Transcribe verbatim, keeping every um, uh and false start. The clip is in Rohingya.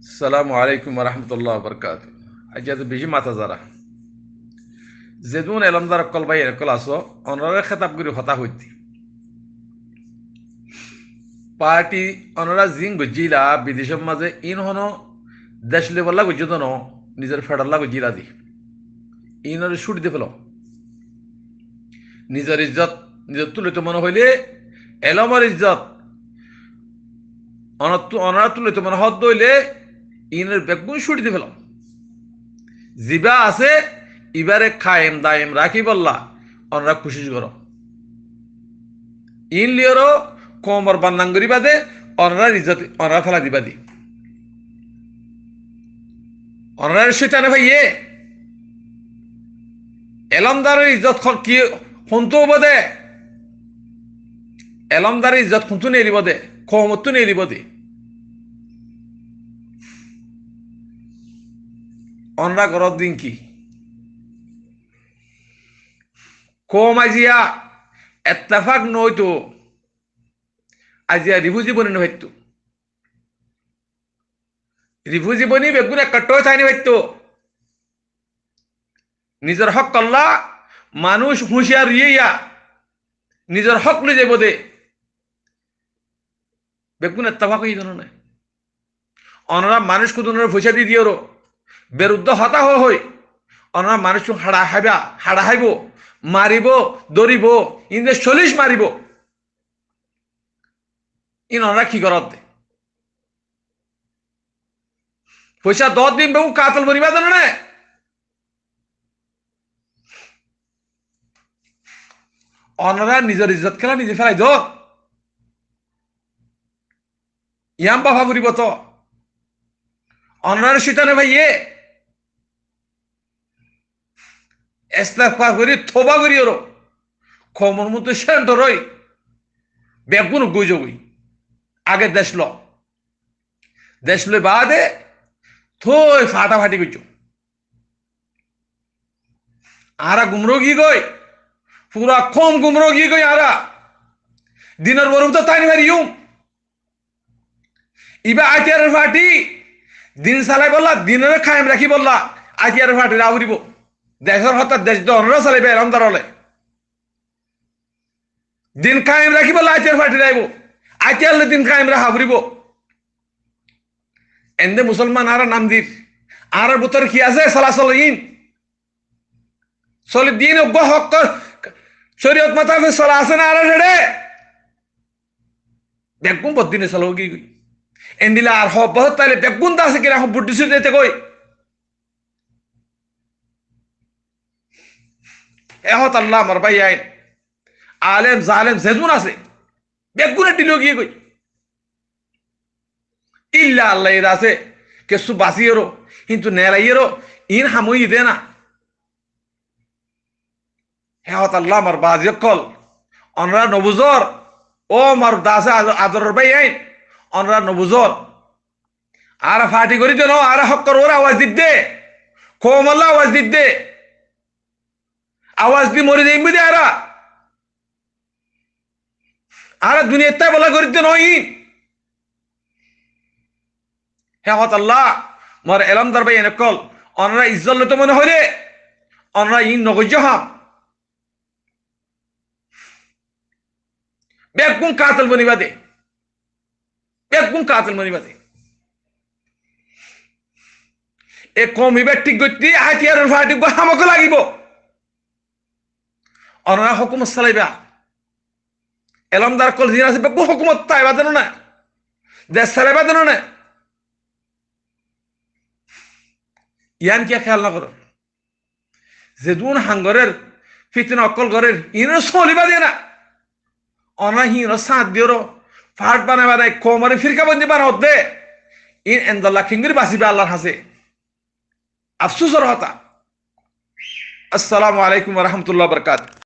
Assalamu alaikum warahmatullahi wabarakatuh. Aijja to beci mata zara. Zedún elomdar okkol, bái okkol asó, onorare hétab gorí hotá hoitté. Parti onora zin goijjíla bidecor mazé, in hono dec loibolla goijjó de no, nizor feçolla goijjíla de. Inore cúri di felo. Nizor izzot nizottú loito mone hoilé, elomor izzot onottú, onorattú loito mone hoódde óile, inor beggún cúri di felo. Zibá asé, ibáre kayem dayem rakíbolla onora kucíc goró. In loiyóre koumor bodnam goríba de, onorar izzot onora félai diba de. Onorar cóitane faiyé. Elomdaror izzot hon-, ki, hontú óibo de? Elomdaror izzot hontú neelibo de? Koumottú neelibo de. Onora goró din ki? Koum aijja ettefak no óito, aijja rifuzi boni no faittó. Rifuzi boni beggún ekkattá ói táki no faittó. Nizor hókolla manúic húciyar óiye, nizor hók loi zaibo de. Beggún ettefak óiye de no né? Onora manúic kudunore foicá di diyoró, beruddé hotá hoó hoi, onora manúic haça háiba, haça háibo, maribo, dóribo, inde colic maribo. In onora ki goródde? Foicá doó din beggún katel boniba de no né? Onora nizor izzot kiyólla nize félai do? Yián báfa foribó to. Onorare cóitane faiyé. Estegfar gorí, touba gorí oró. Koumor mottú céntor ói beggún goi zogói. Age dec lo. Dec loi baade toi fathafati goijjó. Añára gumra ói giyí goi. Fura koum gumra ói giyí goi añára. Dinor borot to táki no fariyum. Ibá átiyaror farti, din salaibolla, dinore kayem rakíbolla átiyaror farti aá foribó. Decor hotá dec de onora salaiba elomdar ókkole. Din kayem rakíbolla átiyar farti aibó. Átiyar loi din kayem raká foribó. Ende musolman añára nam dir. Añárar bútore ki asé? Solasol in. Solidde in uggúa hók, córiyot mutabek sola asé né añárar héçe? Beggún boddine sola ói giyói. Endilla ar hoó bohót táile beggún de asé kira ehón buddhi suri zaite goi. E hotálla amar bái ain, alem zalem zedún asé, beggúne dhil ói giyói. Illa Allah ede asé, kessú basíyoró, kintu neelaiyóre, in ham óiye dé na. He hotálla amar bazi ókkol, onora nobuzor, ó amar dase ad-, adoror bái ain, onora nobuzor. Añára farti gorí de no, añára hókkor uore awaz didde, koumolla awaz didde, awaz di mori zaiyum de añára. Añára duniyat táibolla gorí de no in. He hotálla, mor elomdar bái ain ókkol, onora izzot loito mone hoilé, onora in no goijjó ham. Beggún katel boniba de. Beggún katel boniba de. E koum ibá thík goitté átiyaror farti uggúa ham ókkol lagibo. Onora hókumot salaiba. Elomdar ókkol zin asé beggún hókumot táiba de no né? Dec salaiba de no né? Yián kiyá kéyal no goró? Zedún ham gorér, fitna ókkol gorér, inor soliba de na. Onora hinor sáñt diyoró, fáth banai banai koumore firkabandi banaodde. In endolla kengori basiba Allar hañsé. Afsusor hotá. Assalamu alaikum wa rahmatullahi wa barakatuhu.